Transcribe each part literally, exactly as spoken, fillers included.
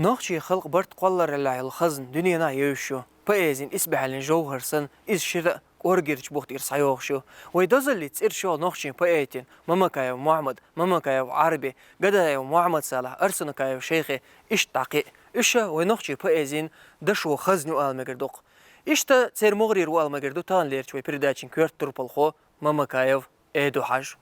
Нохчийн халкъан барт кхоллараллехь йолу хазна дуьненахь евзаш ю. Поэзин исбаьхьаллин жовхӀар санна, иза шира а кӀоргерчу бухтера схьайогӀуш ю. Вай дозаллица цӀераш йолу нохчийн поэтийн, Мамакаев Мохьмад, Мамакаев Ӏарби, Гадаев Мохьмад-Салахь, Арсанукаев Шайхи, иштта дӀа кхин а. Уьш ша вай нохчийн поэзин дашо, хазна ю ала мегар ду-кх. Иштта церан могӀарера ву ала мегар ду таханлерчу вай передачин коьрта турпалхо Мамакаев Эду-Хьажа.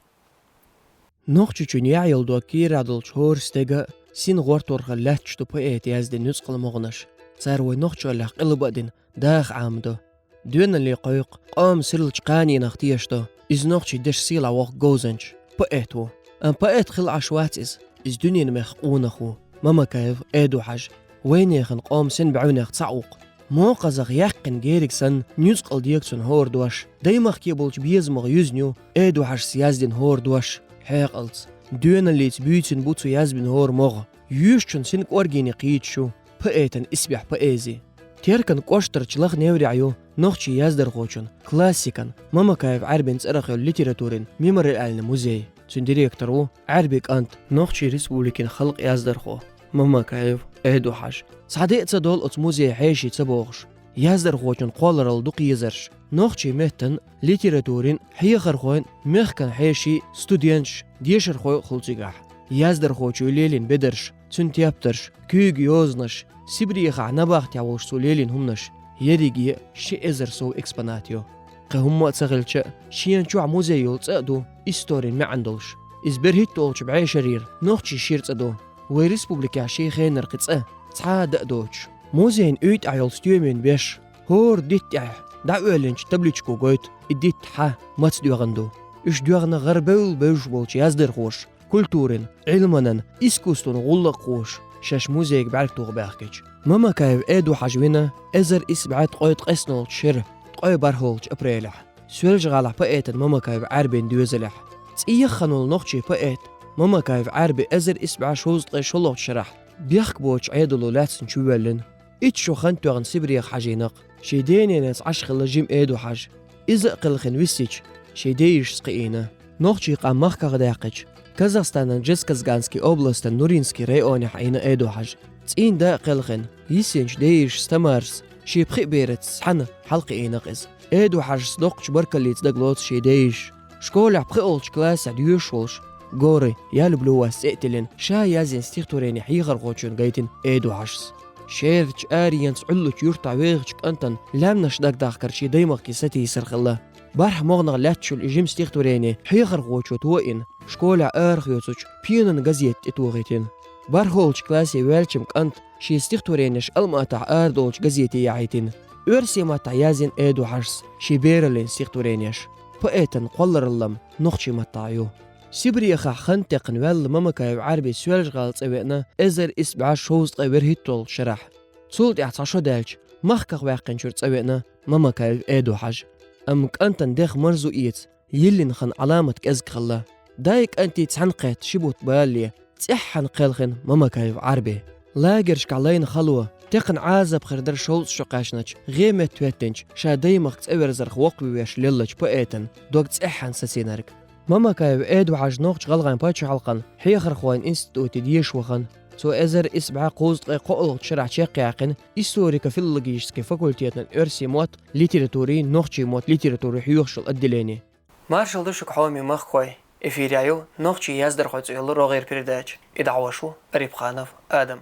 Нохчийчоьнан яхь йолу дог кийрахь долчу хӀора стеган а син гӀортор хила лаьтташ ду поэтан яздина нуьцкъала могӀанаш. Цара вай нохчаллех къилба а дина, даха Ӏамадо. Доьналле кхойкху, къоман серлачу кханенах тешадо, иза нохчийн дешан сийлахь воккху говзанча, поэт ву. Амма поэт хилла Ӏаш вац иза, иза дуьненан мехкан къонах ву, Мамакаев Эду-Хьажа. Вайнехан къоман син бӀаьвнех цхьаъ ву-кх. Мокхазах яьккхина гериг санна, нуьцкъала дегу цунна хӀора дош. Даймахке болчу безамах юьзна ю Эду-Хьажас яздина хӀора дош. Хьекъалца, доьналлица буьйцина бу цо язбина хӀора могӀа. Юьйшучун син кӀоргене кхийдаш ю поэтан исбаьхьа поэзи. Теркан кӀоштарчу Лаха-Неврехь ю нохчийн яздархочун, классикан, Мамакаев Ӏарбин цӀарах йолу литературин мемориальни музей. Цуьнан директор ву Ӏарбин кӀант, Нохчийн Республикин халкъан яздархо Мамакаев Эду-Хьажа. Цхьа де а ца долу оцу музейн хьеший ца бохуш, яздархочун кхолларалла дукха езарш, нохчийн меттан, литературин, хьехархойн, мехкан хьеший, студенташ, дешархой а хуьлу цигахь. Яздархочо лелийна бедарш, цуьнан тептарш, куьйган йозанаш, Сибрехахь набахтехь волуш цо лелийна хӀуманаш, ерриге а ши эзар сов экспонат ю. Кхин хӀумма а ца хилча а, шена чохь музей йолу цӀа а ду, историн маьӀна долуш. Иза берхӀитта олучу бӀешарера нохчийн шира цӀа ду. Вай республикехь шен хенара кхин цӀа цхьа а дан а доцуш. Музейн уьйтӀахь йолу стоьмийн беш, хӀора дитта тӀехь дӀаоьллинчу табличко гойту и дитта хьан, маца доьгӀна ду. Уьш доьгӀна гӀарабевлла бевзаш болчу яздархоша, культурин, Ӏилманан, искусстван гӀуллакх а кхоьруш, шаьш музейга бӀаьрг тоха баьхкича. Мамакаев Эду-Хьажа вина эзар исс бӀе ткъе ткъеснолчу шеран ткъе бархӀолчу апрелехь, Соьлжа-ГӀалахь поэтан Мамакаев Ӏарбин доьзалехь. ЦӀеяххана волу нохчийн поэт Мамакаев Ӏарби эзар исс бӀе шовзткъе шолгӀачу шарахь бехк боцучу Ӏедало лаьцна чувоьллина. Итт шо хан тоьхна Сибрех хьажийна-кх. Шен ден-ненанца Ӏаш хилла жима Эду-Хьажа. Иза а кхелхина висича, шен дейишас кхиийна. Нохчийн къам махках даьккхича, Казахстанан Джесказганский областан Нуринский районехь Ӏийна Эду-Хьажа. ЦӀийнда а кхелхина, йисинчу дейишас Тамарас шен пхи бераца цхьаьна хьалакхиийна-кх иза. Эду-Хьажас доккхачу баркаллица дагалоцу шен дейишас. Школехь пхиолчу классехь доьшуш волуш, «Горы, я люблю вас» цӀе а тиллина, ша язйина стихотворени хьехархочунна гайтина Эду-Хьажас. Шерачу аренца Ӏуьллучу юьртахь вехачу кӀантана лаьмнаш дагадахкар шен даймахке сатийсар хилла. БархӀ могӀанах лаьтташ йолу и жима стихотворени хьехархочо тоийна, школехь арахоьцучу «Пенан» газета тӀе тохийтина. БархӀолчу классе ваьллачу кӀанта шен стихотворенеш Алматахь арадолучу газете яхьийтина. Оьрсийн маттахь язйина Эду-Хьажас шен бераллин стихотворенеш. Поэтан кхолларалла-м нохчийн маттахь ю. Сибрехахь хан текхна ваьлла Мамакаев Ӏарби Соьлжа-ГӀала цӀа веана эзар исс бӀе шовзткъе вуьрхӀитталгӀачу шарахь. Цул тӀаьхьа цхьа шо даьлча, махках ваьккхинчуьра цӀа веана Мамакаев Эду-Хьажа. Амма кӀантана дех марзо эца йиллина хан Ӏаламат кӀезиг хилла. Дай кӀантий цхьаьна кхетта ши бутт балале, цӀеххьана кхелхина Мамакаев Ӏарби. Лагершкахь лайна хало, текхна Ӏазап хир дара шовзткъа шо кхаьчначу, гӀеметтахӀоьттинчу, ша даймахка цӀа верзарх воккхавеш леллачу поэтан дог цӀеххьана сацийнарг. Мамакаев Эду-Хьажа Нохч-ГӀалгӀайн пачхьалкхан хьехархойн институте деша вахана. Цо эзар исс бӀе кхузткъе кхоалгӀачу шарахь чекхъяьккхина историко-филологически факультетан оьрсийн мотт, литературин, нохчийн мотт, литературин хьоьхуш йолу отделени. Маршалла ду шуьга, хьоме махкахой! Эфирехь ю «Нохчийн яздархой» цӀе йолу рогӀера передача. И дӀахьош ву Арипханов Адам.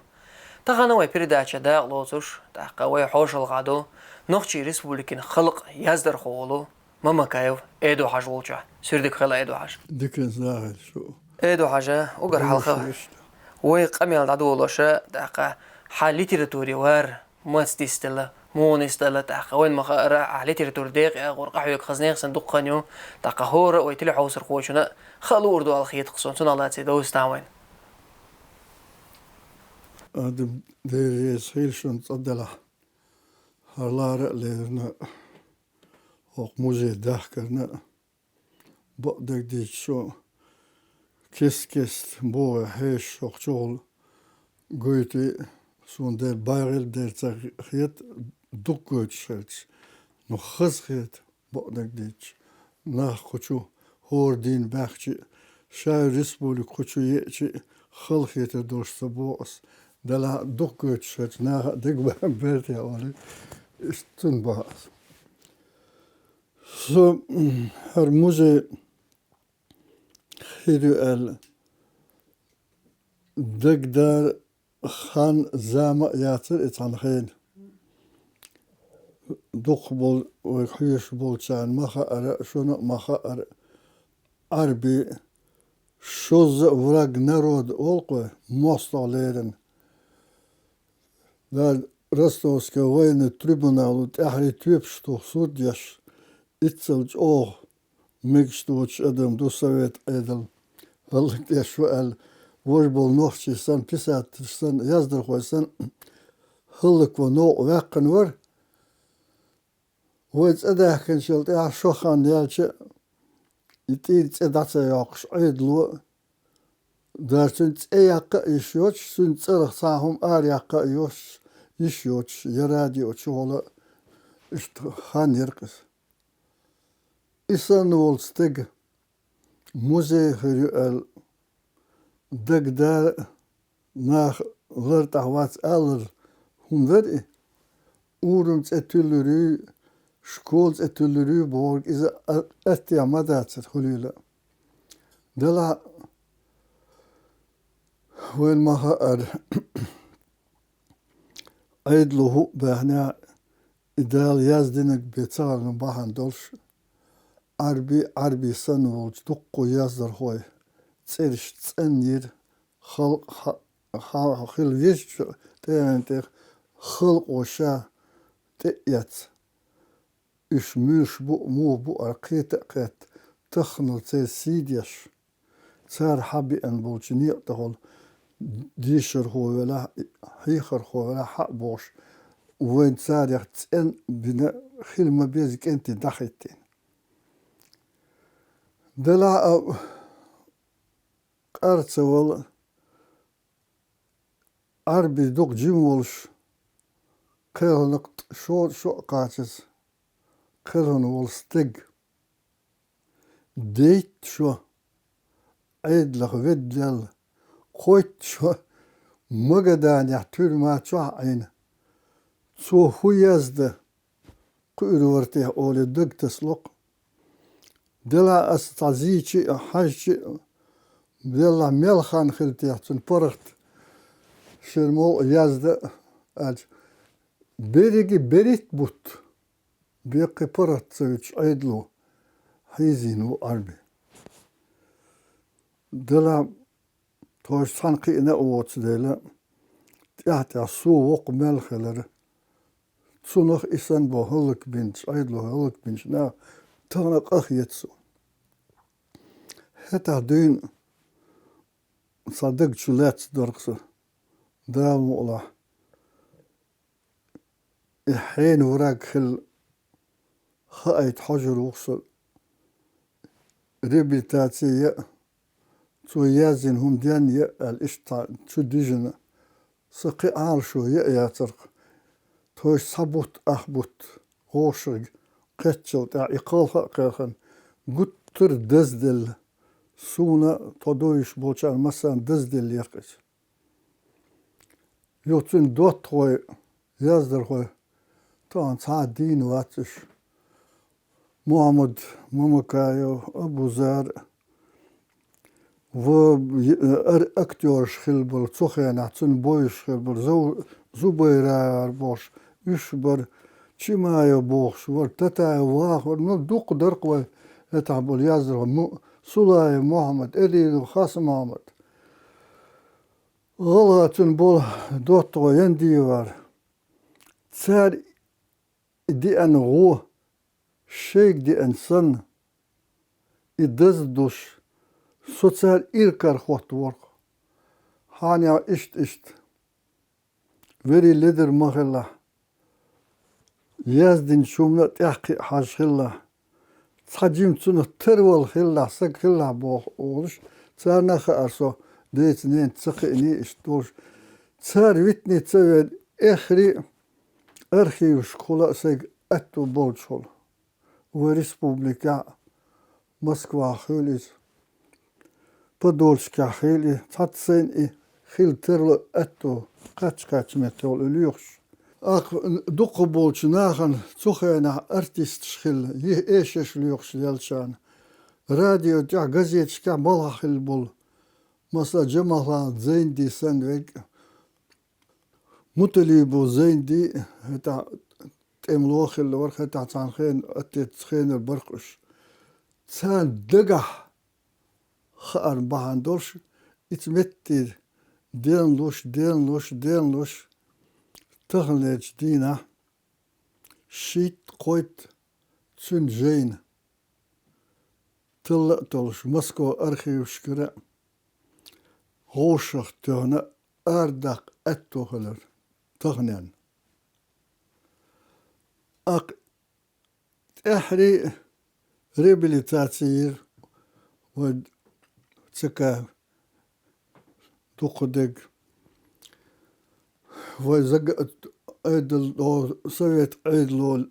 Тахана вай передача дакъа лоцуш, тӀаккха вай хьошалгӀахь ду Нохчийн Республикин халкъан яздархо волу Мамакаев Эду-Хьажа волчохь. Суьйре дика хуьлда, Эду-Хьажа. Диканца дахийла шу. Эду-Хьажа, уггар хьалха вай къамел дӀадолош, тӀаккха хьан литературе вар маца дисделла, муха нисделла, тӀаккха вайна ма-хаъара, ахь литературин декъе агӀор къахьоьгу хаза нехан санна дукха хан ю, тӀаккха хӀора а вай телехьовсархочунна а хаа луур ду аьлла хета-кх суна, цунах лаьцна довза тахана вайна. Адам, Дела реза хуьлда шуна цӀа делахь, хӀара лара а лерина, хӀокху музей дахкарна а. Бакъдерг дийцича, шу кест-кеста боху хьеший хӀокху чухула гойтий, суна дера, байгӀийла дера ца хета, дукха гойтуш хилча. Ну, хаза хета, бакъдерг дийцича. Нах кху чу хӀора дийна баьхча а, шайн республика кху чу еача а, халахетар долуш ца боху ас. Делахь дукха гойтуш хилча, наха а дегабаьнна бертехь олий, иштта цунна боху ас. Со, м, хӀара музей хир ю аьлла, дагадара хан, зама а яцара и цхьана хенахь. Дукхахболу вайга хьоьжуш болчарна ма хаьара, шуна а ма хаьара, Ӏарби шозза а враг народа олу-кх вай, мостагӀа лерина. Дала Ростовский военный трибунало тӀаьххьара тоьпаш туху суд деш, иццал чӀогӀа мегаш доцуш адам ду совет Ӏедал. ХӀаллакдеш ву аьлла, важа болу нохчий санна, писателаш санна, яздархой санна, хӀаллакван новкъа ваьккхина вара. Вай цӀа даьхкинчул тӀаьхьа шо хан яьлча а, и тӀера цӀе дӀа ца йоккхуш, Ӏедало, даже цуьнан цӀе яккха а йиш йоцуш, цуьнан цӀарах цхьа а хӀума ара яккха а йоцуш, йиш йоцуш, я радио чухула, иштта хан яра-кх иза. И санна волу стеган музей хир ю аьлла, дагадара а, нах лартӀахь вац алар хӀума дара и. Урам цӀе туьллур юй, школа цӀе туьллур юй бохург иза а-, аттехь ма дацара хуьлийла. Делахь а вайна ма хаьара, Ӏедало хӀуъа баьхнехь, и Дала яздинарг бен ца хиларна бахьана долуш, Ӏарби, Ӏарби санна волчу дуккха яздархой цӀераш цӀанйира, халкъ хьа-, хьа-, хила везачу тӀегӀан тӀе халкъо ша тӀе а эцна. Уьш муьлш бу а, муха бу а кхета а кхетта, тахханал церан сий деш, цара хьан беана болчу некъа тӀехула дешархо велахь, хьехархо велахь хьан а бохуш, вайн царах цӀен бина хила ма-безза кӀентий дӀахӀиттийна. Делахь а къар ца вала, Ӏарби дукха жима волуш, кхелханакх шо-, шо а кхачаза, кхелхана волу стеган дейтта шо, Ӏедалах веддалла, кхойтта шо Магаданехь туьрма чохь Ӏийна. Цо хӀун яздан кхуьур вара техьа олий дагтасалокх. Делахь аса цхьа зийчи а, хьаьжчи а, делахь мел хан хила техьа цуьнан паргӀат шермо а яздан а аьлча, берриге берхӀитта бутт, беккхий паргӀат ца вуьтуш Ӏедало хьийзийна ву Ӏарби. Делахь тхойша цхьаьна кхиъна а воцу дела, тӀаьхь-тӀаьхьа со воккха мел хилар. Цунах и санна бо хӀаллакбинчу, Ӏедало хӀаллакбинчу наха тахана къа хета суна. ХӀетахь дуьйна цхьа даг чу лаьцна дара-кх сан, Дала мукъалахь. И хьенан враг хилла хаийта хьожур ву-кх со, реабилитаци ян а, цо яздина хӀума денъян а аьлла, иштта цхьа чу дижина, сан кхин Ӏалашо ян а яцара-кх. Тхойша цхьа бутт, ах бутт, вовшахь кхеттачул тӀаьхьа и кхалха а кхелхина, гуттар а дазделла, суна а, тхо довзуш болчарна массарна дазделлера-кх иза. Юха цуьнан доттагӀой, яздархой, тахана цхьа а дийна вац уьш. Мухьаммад Мамакаев, Абузар, ва, ар-, актёраш хилла бара цу хенахь, цуьнан бовзуш хилла бара, Зу-, Зубайрагар бохуш, уьш бара, Чимаев бохуш вара, Татаев ваха вара, ну, дуккха дара-кх вай хӀетахь болу яздархой, Му-, Сулаев Мухьаммад, Элинов Хасмухьаммад. ГӀалгӀа цуьнан болу доттагӀо Яндиев вара. Цара и деана гӀо, шайга деана санна, и даза душ, со цара иракарахӀоттавора-кх. Хьанех иштта-иштта, верий ледара ма хилалахь, яздинчу хӀуманна а тӀаьхьакхиа хьажа хилалахь, цхьа жима цунах тарвала хилалахь, саг хилалахь боху олуш, царна а хаьара со, деца-ненаца ца кхиъний иштта долуш. Цара витиний ца веана, эххарий а архивашкахула а сайга аьтто болчухула. Вайн республикехь а, Москвахь хуьлу иза, Подольскехь хуьлу и, цхьацца сайна и хила тарло аьтто кхаьчча-кхаьчча меттехула лоьхуш. Акх, дукхахболча нахана цу хенахь артисташ хилла, йиъ эшаш лоьхуш леллачарна. Радио тӀехь, газеташкахь балхахь хилла болу, масала, Джамалхан Зайнди санна верг, Муталибов Зайнди, хӀетахь тӀемало хилла вара, хӀетахь цхьана хенахь, аттеццу хенара барх уьш. Царна дагахь хаар бахьана долуш, ица метте денлуш, денлуш, денлуш, таханлерчу дийнахь шийтта-кхойтта цуьнан жайна талла а толуш, Москва архивашкара а, гӀовшах тоьхна а арадаккха аьтто хилира таханенна. Акх, тӀаьххьара реабилитаци йира вайн ЦК дукха дерг. Вайн зага-, Ӏедал, о, Совет Ӏедало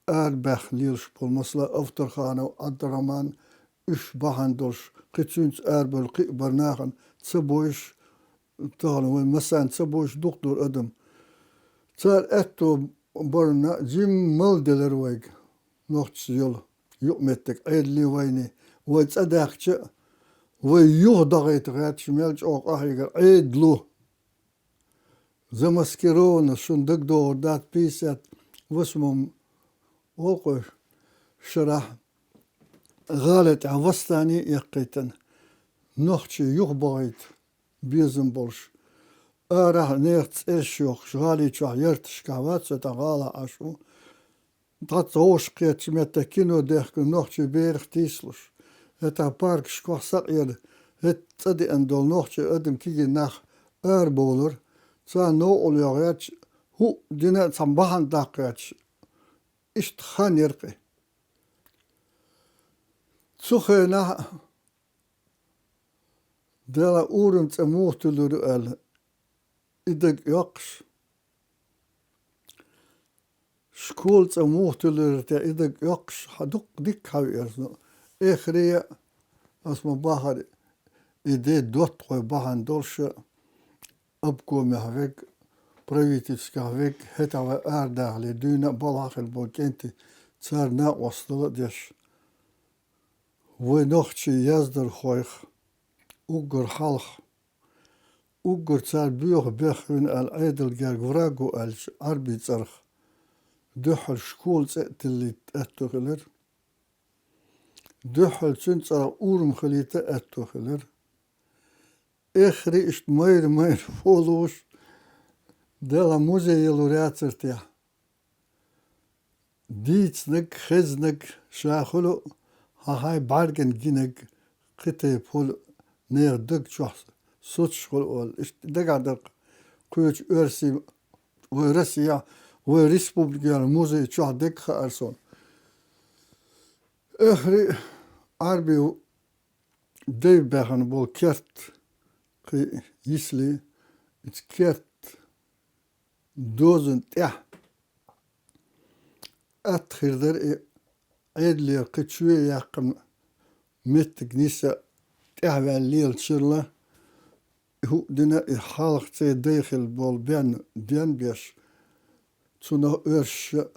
арабаьхна лелаш болу, масала, Авторханов Ӏабдурахьман, уьш бахьана долуш, кхин цуьнца арабевлла кхин а бара нахана ца бовзуш, тахана вайн массарна ца бовзуш дукха дара адам. Цара аьтто барна жимма делира вайга, нохчашна йолу юкъаметтиг, Ӏедале а, вайна а. Вай цӀа даьхча а, вай юхадахийта гӀерташ мел чӀогӀа къахьегира Ӏедало. Замаскированно, шуна дагадогӀур дац, пятьдесят восьмом, олу-кх вай, шарахь гӀала тӀехь восстани а эккхийтина, нохчий юхабахийта безам болуш, арахь нехан цӀераш йохуш, гӀали чохь ярташкахь вац со тӀаккха гӀалахь Ӏаш ву. ДӀа цхьа вовшах кхетча метта кино дехкина нохчий берах тийсалуш. ХӀетахь паркашкахь сакъера, хӀетта цӀа деана долу нохчий адам, кегий нах арабовлура. Царна новкъарло гӀерташ, хӀуъа дина а цхьа бахьана даккха гӀерташ. Иштта хан яра-кх и. Цу хенахь Дала урам цӀа муха туьллур ю аьлла, и дага йоккхуш, школа цӀа муха туьллур ю те, и дага йоккхуш, хьан дуккха дика хьан веара со. Эххар а, ас ма бахара, и де доттагӀой бахьана долуш а, обкомехь верг, правительствехь верг, хӀетахь вай арадахале дуьйна а балхахь хилла болу кӀентий, цара накъосталла а деш. Вай нохчий яздархойх уггар хьалха, уггар цара боьха бехк вина аьлла, Ӏедал герга враг ву аьлча, Ӏарбий цӀарах дуьххьал школа цӀе а тиллийта аьтто хилира. Дуьххьал цуьнан цӀарах урам хилийта аьтто хилира. Эххар а иштта майра-майра волуш, Дала музей ялур яцара техьа. Дийцинарг, хезнарг ша хуьлу, хьан-хьайн бӀаьргана гинарг, кхин тайпа хуьлу, нехан даг чохь соцуш хуьлу олу. Иштта дагахь дара-кх кхечу оьрсийн, вай Россехь, вай республикехь музей чохь дерг хаьара суна. Эххар а Ӏарбий дай баьхна болу керт кхин йисале, иза керт дозанна тӀехь атта хир дара и, Ӏедалера кхин чоь яьккхина меттиг нийса тӀаьхьаваьлла лелачарна, и хӀуъа дина, и хьалха церан дай хилла болу бен, бен беш, цунах оьрсаша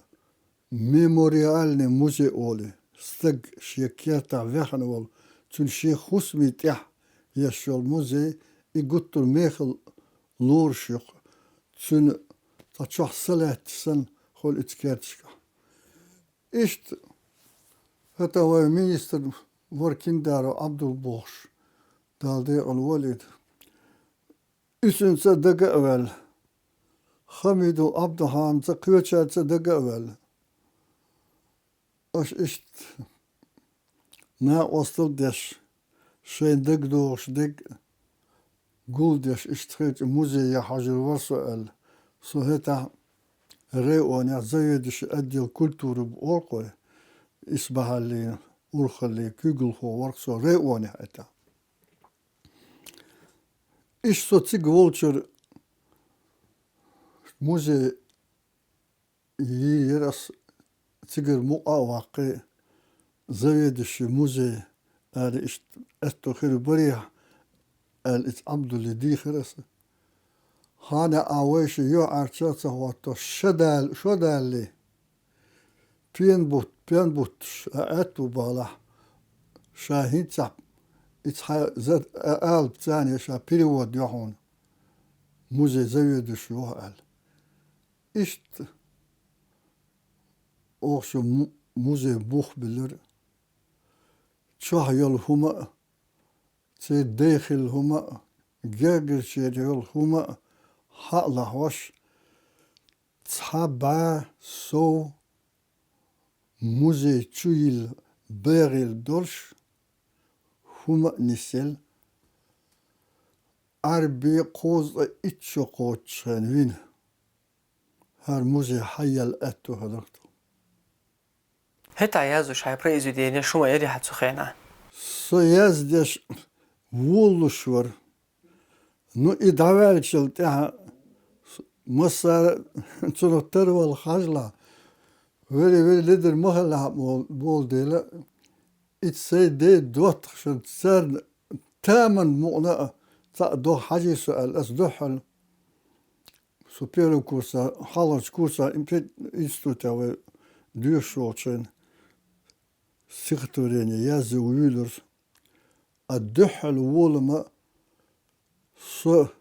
мемориальный музей олий, стаг шен кертахь ваьхна волу, цуьнан шен хӀусамийн тӀехь еш йолу музей, и гуттар а мехала лоруш ю-кх, цуьнан цхьа чохь са лаьтташ санна хуьлу иза керташкахь. Иштта хӀета вайн министр вара Киндаров Ӏабдул бохуш, Дала декъала волийта. Иза цуьнца дага а ваьлла, Хамидов Ӏабдулхьанца, кхечаьрца дага а ваьлла. Аша иштта накъосталла деш, шайна дагадогӀуш дерг гулдеш, иштта хилча музее хьожур вара со аьлла. Со хӀетахь районехь заведующий отдел культуры бу олу-кх вай, исбахьаллин, урхаллин куьйгалхо вара-кх со районехь хӀетахь. Иштта со цига волчуьра музей йийр яра ас, цигара мукъа а ваккхий, заведующий музей аьлла иштта аьтто хир барехь, аьлла, иза Ӏабдулле дийхира аса. хьанна а вайша юьхьӀаьрца ца хӀотто, ша дал-, шо далли, пен бут-, пен бутташ, а аьтту балахь, ша хӀинцахь, и цхьа за-, а алапцане ша перевод йо хьуна, музей заведующий ву аьлла. Иштта оха шу му-, музей бух биллира, чохь йолу хӀума а, церан дай хилла хӀума а, гергарчера йолу хӀума а хьа а лахьош, цхьа бӀе сов музей чу йилла, бегӀийла долуш хӀума а нисъелла, Ӏаьрби кхузткъе итт шо кхоччуш хенахь вина. ХӀара музей хьаелла аьтту хиларх тхо. ХӀетахь яздеш хьайн произведени шу ма яра хьан цу хенахь? Со яздеш волалуш вара. Ну, и дӀаваьллачул тӀаьхьа массара а цунах тарвала хьажалахь, вери-вери ледара ма хилалахь бо-, болу дела, и сайн ден доттагӀашна царна таманна мукъана а цхьаъ доху хьажий со аьлла, ас дуьххьал. Со первый курса, хьалхарчу курса институтехь вай доьшуш волчу хенахь стихотворение язъян вуьйлура. А дуьххьал волама со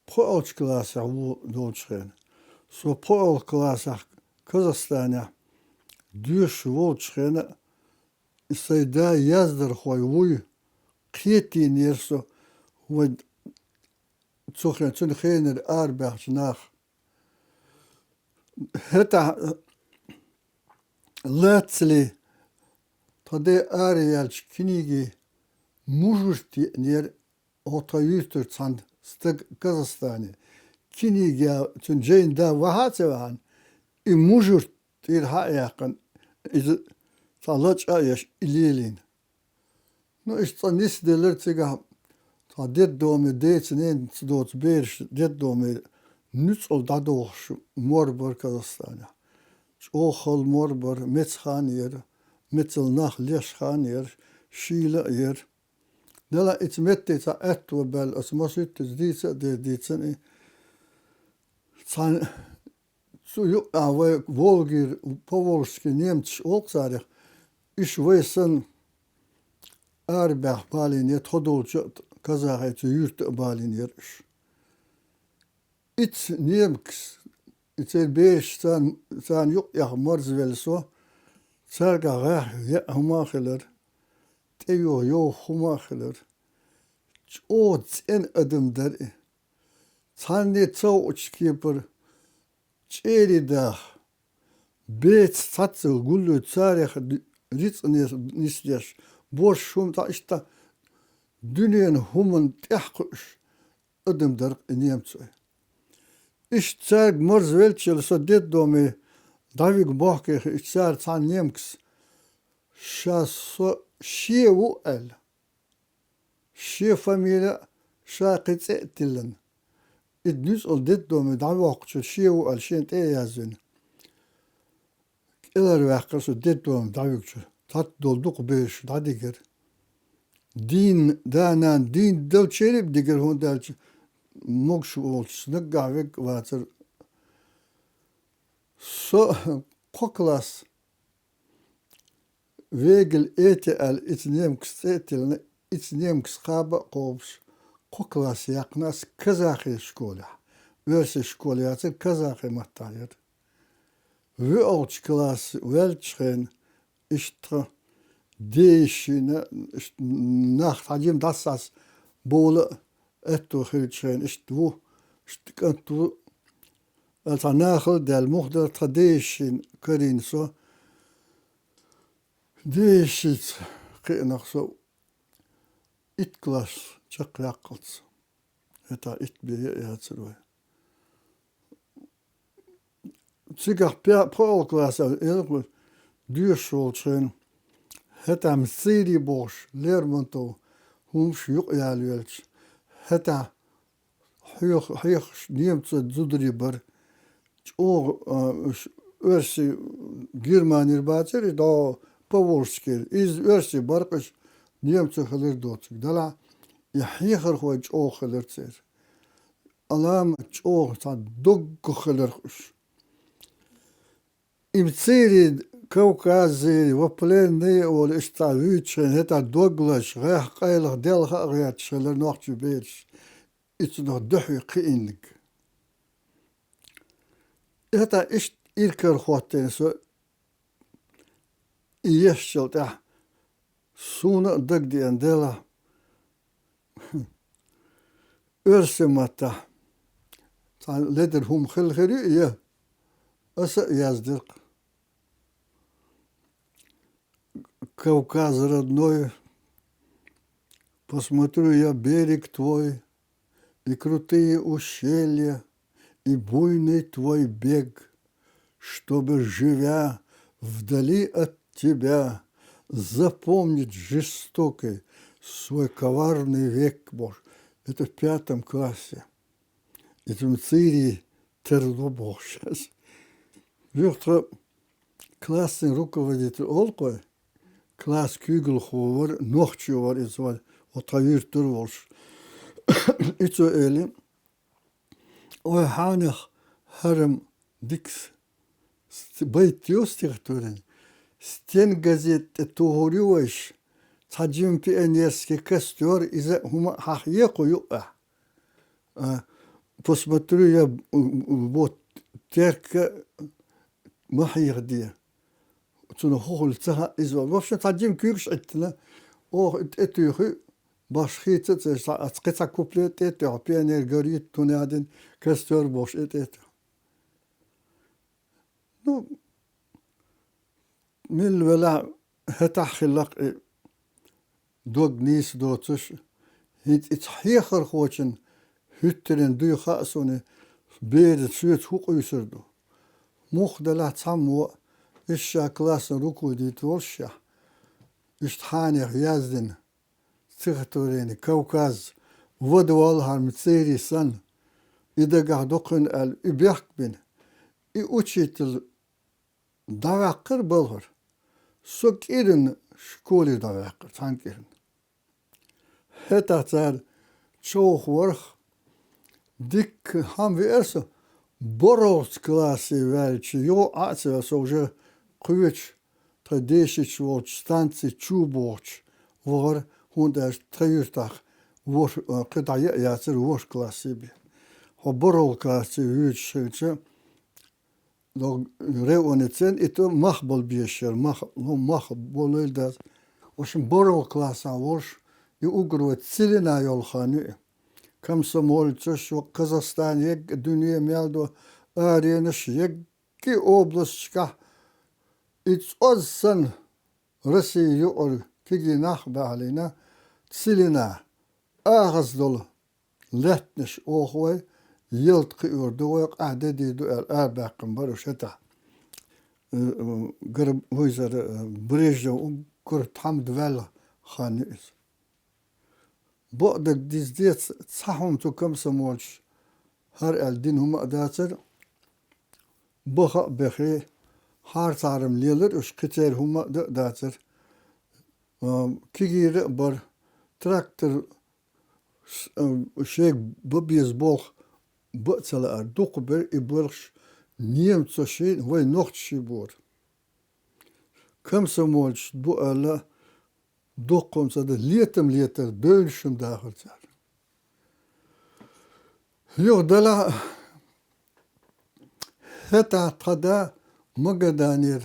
пхоьалгӀачу классехь ву долчу хенахь. Со пхоьалгӀачу классехь Казахстанехь доьшуш волчу хенахь, и сайн да яздархой вуй, кхетийнера со вайн цу хен-, цуьнан хенара арабаьхначу наха. ХӀетахь лацале тхан ден араяьллачу книги мужурт еънера, хӀокху тхан юьртара цхьана стага Казахстане. Книги я цуьнан жайна да вахьа а ца ваьхьана, и мужурт тӀера хьа а яьккхина, иза цхьа лачкъа а еш, и лелийна. Ну, иштта цкъа нисделира цигахь, цхьа детдоме, деца-ненаца доцу бераш детдоме нуьцкъала дӀадохуш мор бара Казахстанехь. ЧӀогӀа хала мор бара, меца хан яра, мецал нах леш хан яра, шийла а яра. Делахь ица метте цхьа аьтто баьлла, аса масуьттаза дийца а дер дийцина и. Цхьана цу юкъахь вай Волгера, поволжский немцаш олу царах, уьш вай санна арабаьхна балийнера, тхо долчу а казахи цу юьрта а балийнера уьш. Ица немкас, и церан бераш царна, царна юкъехь марзвелла со, цаьргахь гӀехь еа хӀума а хилар, тӀейогӀу йовха хӀума а хилар. ЧӀогӀа цӀена адам дара и. Цхьанне ца хуучу кепара чӀерий даха, беца цхьацца гуллуьйту царах д-, рицкъ нис-, нисдеш, борш хӀума цхьа иштта дуьненан хӀуманна тӀаьхьакхуьуш адам дара и немцой. Иштта цаьрга марзвеллачул со детдоме дӀавига бохке хиъча, цара цхьана немкас ша со шен ву аьлла. Шен фамилия а, ша кхин цӀе а тиллина. И нуьцкъала детдоме дӀавоккхучу шен ву аьлла шена тӀе а язвина. КӀелхьарваьккхира со детдоме дӀавигча, цхьацца долу дукха бераш дӀадигира. Дийна, да-нана дийна долчерий а дигира, хӀунда аьлча могуш волчу наггахь верг а вацара. Со кхо класс Вегель эти аьлла, ица немкас цӀе а тиллина, ица немкас кхаба а кхобуш, кхо класс яьккхина ас казахи школехь. Оьрсийн школа яцара, казахи маттахь яра. ВоьалгӀачу классе ваьллачу хенахь, иштта тхан ден йишина, иштта нах тхьа жима дӀасас бовла а, аьтто хилчу хенахь, иштта ву, иштта кӀант ву, аьлла, цхьа нахала а даьлла, муха дара тхан ден йишина карийна со. Ден йишица кхиънарх со итт класс чекхъяккхалц. ХӀетахь итт бен а яцара вай. Цигахь пе-, пхоьалгӀа классе, элхо доьшуш волчу хенахь, хӀетахь-м Сири бохуш, Лермонтов хӀумаш юкъаяьлла велча, хӀетахь хьоьх-, хьехаш немцойн зударий бара. ЧӀогӀа, а, уьш оьрсий, германера бацара, и дӀо поволжскера. Иза оьрсий бара-кх уьш, немцой хилира доцург. Делахь и хьехархой чӀогӀа хилира церан. Алама чӀогӀа цхьа доггах хиларх уж. Им цири Кавказе ва пленные олу иштта вуьйцуш хилла, хӀетахь доглаш, гӀех къайлаха делха а гӀерташ хилла нохчий бераш, и цунах дуьхье кхиъниг. ХӀетахь иштта иракарахь хӀоттийна со и ешначул тӀаьхьа, суна а дагадеана делахь, оьрсийн маттахь цхьа ледара хӀума хилла хир ю, я аса а яздира-кх. Кавказ родной, посмотрю я берег твой, и крутые ущелья, и буйный твой бег, чтобы, живя вдали от тебя, запомнить жестокий свой коварный век, боже. Это в пятом классе. И цунна цири тарло бохуш. Юха тхан классын руководитель олу-кх вай, класс куьйгалхо вара, нохчо вара иза вайн, оцу тхан юьртара волуш. И цо элира: «Ой, хьанех хӀара-м дика с-, с-, байт ю стихотворени. Стенгазет тӀе тухур ю вайша цхьа жима пионерский костёр, иза а хӀума а хьахье кху юккъехь. А, посмотрю я, м, м, вот, терка ма хьехаде. Цунах хӀун хуьлу ца хаьа иза». В общем, цхьа жима куьйгаш Ӏиттина, оха и тӀетуьйхи, башха хийца а ца еш, цхьа, кхин цхьа куплет тӀе а тоьхна, пионер горит, тунадин костёр бохуш и тӀе а тоьхна. Ну, милла велахь, хӀетахь хилла-кх и дог нийса доцуш, хӀинца и цхьа хьехархочун хӀуьттаренна дуй хаьа суна, бер соьца хӀун къуьйсур ду. Муха делахь цхьаммо а, иштта ша классан руководитель волушшехь, иштта хьанех яздина стихотворени «Кавказ», «Вада валхьарма цири» санна, и дагахь ду кхуьнан аьлла, и бехк бина, и учитель дӀаваьккхира балхара. Со кӀиран школе дӀаваьккхира, цхьана кӀиран. ХӀетахь цара човха варх, дикка хӀума веара со, борхалгӀачу классе ваьлча, юха Ӏа а ца ваьлла, со уже кхечу тхан дешича волчу станци чу бохучу вахара, хӀунда аьлча тхан юьртахь вор-, кхин дӀа яа яцара ворхӀ классе бен. Хьо борхалгӀа классе вуьйцуш хилча, районецен и тӀе мах бала безаш яра, мах, ну, мах болийла даза. В общем, борхалгӀа классехь волуш, и угар вай Целина йолу хан ю и. Комсомольцаш, Казахстан егга, дуьне мел до, аренаш егга, кхин областашкахь, и цӀоз санна, Россия юкъара кегий нах а баьхьалийна, Целина, агӀаз долу лаьттанаш оха вай ялта кхиор ду, вай къахь де дийр ду аьлла, арабаьккхина бара уьш хӀетахь. Э, э, гара вуьйзара, э, Брежнев уггар тхьамда ваьлла хан ю иза. Бакъдерг дийца деза, цхьа хӀума цу комсомолчаша хӀара аьлла дина хӀума а дацара, баха а бехи, хьарцахьарам лелара уьш, кхин церан хӀума а дан а дацара. А, кегийра а бара, трактор с-, а, шега бан беза болх бан а ца лаара, дукхахберш и белхаш немцоший, вай нохчаший бора. Комсомолчаш бу аьлла, дуккха а ца дан, летам летара, бевнаш-м дахара цара. Юха делахь, хӀетахь тхан да Магаданера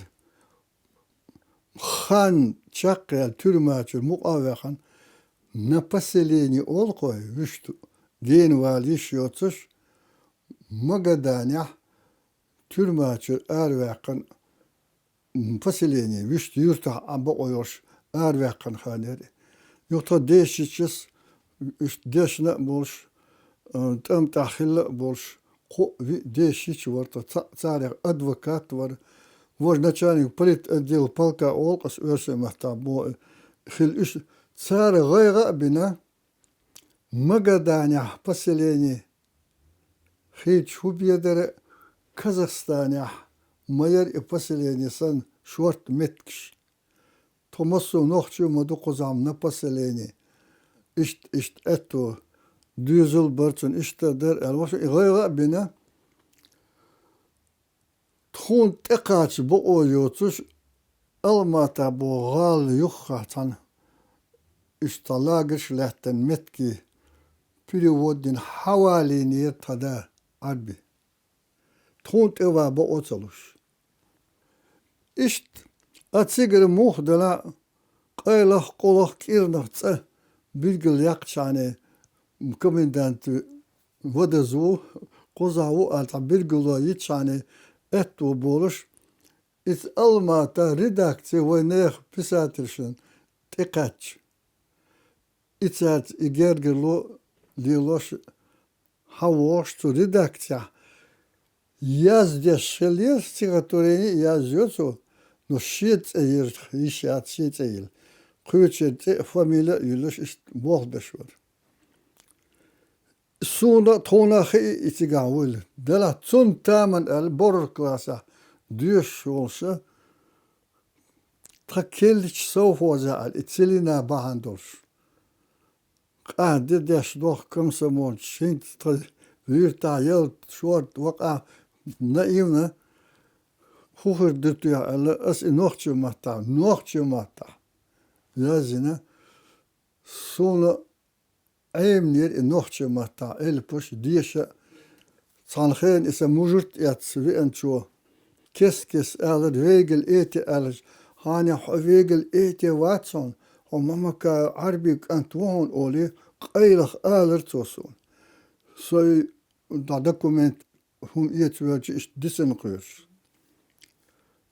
хан чекхъяьлла, туьрма чуьра мукъа а ваьхна, на поселение олу-кх вай, вуьшта гена вала йиш йоцуш, Магаданехь туьрма чуьра араваьккхина, м, поселение, вуьшта юьртахь а бакъо йолуш араваьккхина хан яра и. Юха тхан дешичас, иштта дешна а болуш, а, тӀам тӀехь хилла а болуш, кхоъ-виъ дешича вара тхан, ца-, царах адвокат вара, важа начальник политотдела полка олу-кх ас оьрсийн маттахь боху, хилла уьш. Цара гӀайгӀа а бина, Магаданехь поселение хийча хӀун бен дара, Казахстанехь ма яра и поселение санна шорта меттигаш. Тхо массо а нохчий ма ду кхузахь-м на поселение. Иштта, иштта аьтто доьзал бар цунна, иштта дар аьлла, ваша и гӀайгӀа а бина, тхуна тӀекхача бокъо йоцуш, Алмата боху гӀала юххехь цхьана, иштта лагерш лаьттина меттиге перевод дина хьавалийнера тхан да Ӏарби. Тхуна тӀе ван бокъо ца луш. Иштта, а цигара муха делахь а, къайлах, къулах, кӀирнах цӀа билгал яьккхачхьана, комендант вадаза ву, кхузахь ву аьлла, цхьа билгало йитчхьана, аьтто болуш, иза Алмата редакци вайн нехан писательшна тӀекхаьчча, и цаьрца и гергарло лелош, хьан вогӀуш цу редакцехь яздеш хиллера, стихотворени а язйо цо, но шен цӀе йира, йиш яц шен цӀе йилла. Кхечеран цӀе а, фамили а юьллуш, иштта болх беш вара. Суна а, тхуна а хии и цигахь вуйла. Делахь цунна таман аьлла, борхӀалгӀа классехь доьшуш волуша, тхан керлачу совхозехь аьлла, и Целина бахьана долуш. Къа де деш доху комсомолчу, хӀинца тхан вуьртахь ялта, шорта вакъа наивна, хӀун хир ду те аьлла, аса и нохчийн маттахь, нохчийн маттахь язйина, суна Ӏеминера и нохчийн маттахь элпаш, деша а. Цхьана хенахь и сан мужарт эцна веанчо кест-кеста алара, вегал эте аьлча, хьанех хьо вегал эте вац хьуна, хьо Мамакаев Ӏарбин кӀант ву хьуна олий, къайлаха алара цо суна. Со и дӀа документ хӀума эца воьлча иштта дисина кхоьруш.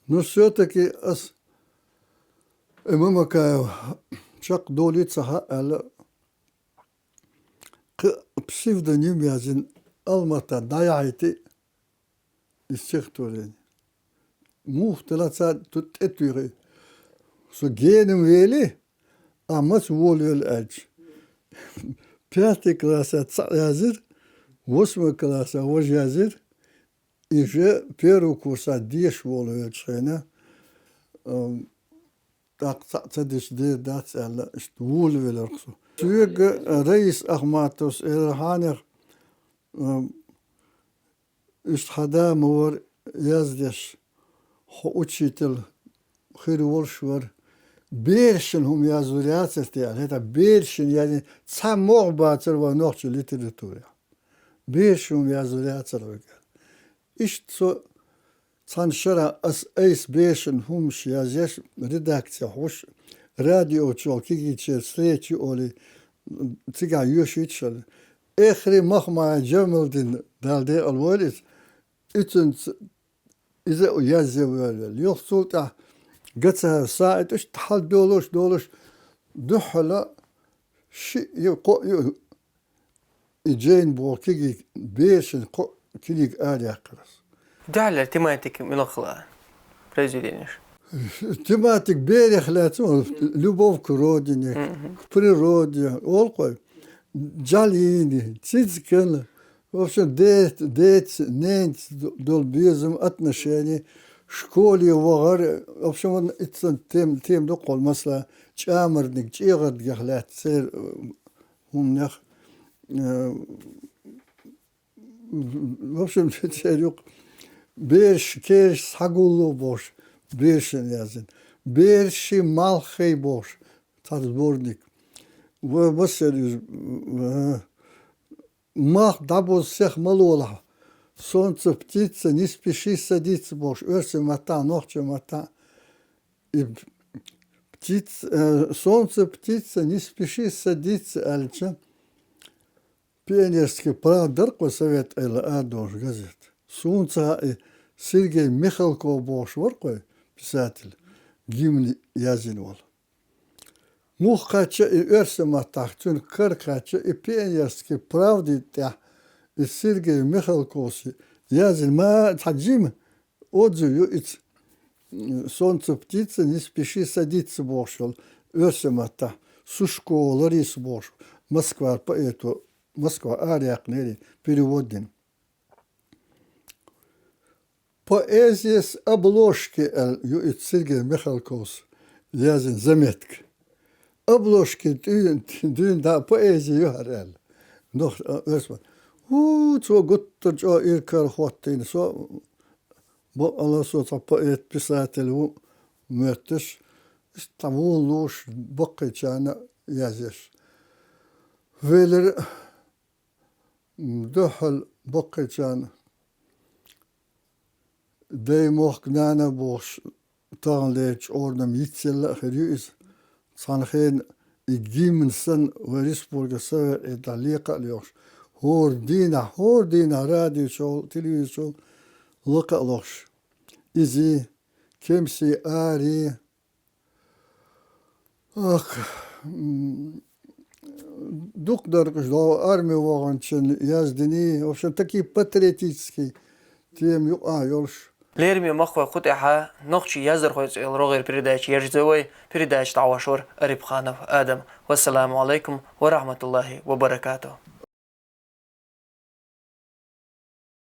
Ну, всё-таки ас и Мамакаев чекхдолий ца хаьа аьлла, кхин а псевдоним язйина, Алмата дӀаяхьийти и стихотворени. Муха делахь цара ту тӀетуьйхи. Со генам вели, а маца волавелла аьлча. Пятый класса цхьаъ язйира, восьмой класса важа язйира, и же первый курса деша волавеллачу хенахь, ам, тӀаккха цхьаъ ца дича дер дац аьлла, иштта волавелларх со. Соьга Раис Ахматовс элира хьанех, ам, Иштта хьан да ма вара яздеш, хьо учитель хир волуш вара. Берашна хӀума язвар яцара те аьлла, хӀета берашна яздина цхьа могӀа бацара вайн нохчийн литературехь. Берашна хӀума язвар яцара вайга. Иштта со цхьана шарахь ас айса берашна хӀуманаш язъеш, редакцехь хьуш, радиочул кегийчеран встреча ю олий, цигахь йоьшуьйтуш хилла. Эхри Махмаев Джамалдин, Дала декъала войла иза, и цуьнца иза а язъян вевлла. Юха цул тӀаьхьа Гацаев СаӀид, иштта хьал долуш, долуш, дуьххьала шиъ ю, кхоъ ю и Джейн боху кегий, берашна кхоъ книга араяьккхира ас. Дуьххьалера тематика мила хилла произведенеш? Тематика берех лаьцна, любовь к родине, к природе, олу-кх вай, жӀаьлийна, цициган, в общем, де-, деца, ненаца долу безам, отношения, школе вахар, в общем, вон иццан тем-, тема дукхахула, масала, чӀамарниг, чӀегӀардигех лаьцна церан, э, хӀуманех, э, в общем, церан юкъа бераш, кераш схьагулло бохуш, берашна яздина. Бераш ши малх хи бохуш, цхьа сборник. Ва массеран иза, э, малх дӀабуза сех ма лолахь. Солнце, птица, не спеши садиться бохуш, оьрсийн маттахь, нохчийн маттахь. И птица, э, солнце, птица, не спеши садиться аьлча, Пионерская правда дара-кх вайн совет Ӏела арадолуш газета. Суна ца хаьа, и Сергей Михалков бохуш вара-кх вайн писатель, гимн язйина волу. Муха кхаьчча и оьрсийн маттахь, цуьнан кара кхаьчча и Пионерская правда тӀехь и Сергей Михалковс язйина ма цхьа жима отзыв ю иза. Солнце, птица, не спеши садиться бохуш йолу оьрсийн маттахь. Сушкова Лариса бохуш, Москвара поэто, Москва араяьккхинера, перевод дина. Поэзия с обложки аьлла ю иза Сергей Михалковс язйина заметка. Обложки дуьйна, дуьйна дӀа поэзи ю хӀара аьлла. Нах, а, Эрсман. ХӀу, цо гуттар чӀоагӀа иркар хӀоттийна. Со бакъала со цхьа поэт, писатель ву моьтташ. Иштта вон луш баккхийчарна язъеш. Велира, м, дуьхьал баккхийчарна. Дай мохк нана бохуш, таханлерчу орнам йицъелла а хир ю иза. Цхьана хенахь и гимн санна вай республика Савер-Ӏедалехь лекха а лоьхуш, хӀора дийнахь, хӀора дийнахь радиочул, телевизорчул лакха а лохуш. Изий, кемсий, арий, ах, м, дукха дара уьш, догӀу арми ваханчун яздиний, в общем, такие патриотические темы юкъахь йолуш. Лераме махкахой, кху тӀехь нохчийн яздархой цӀе йолу рогӀера передача ержо вай, передача дӀахьош вара Арипханов Адам. Вассаламу алайкум ва рахматуллахи ва баракатух.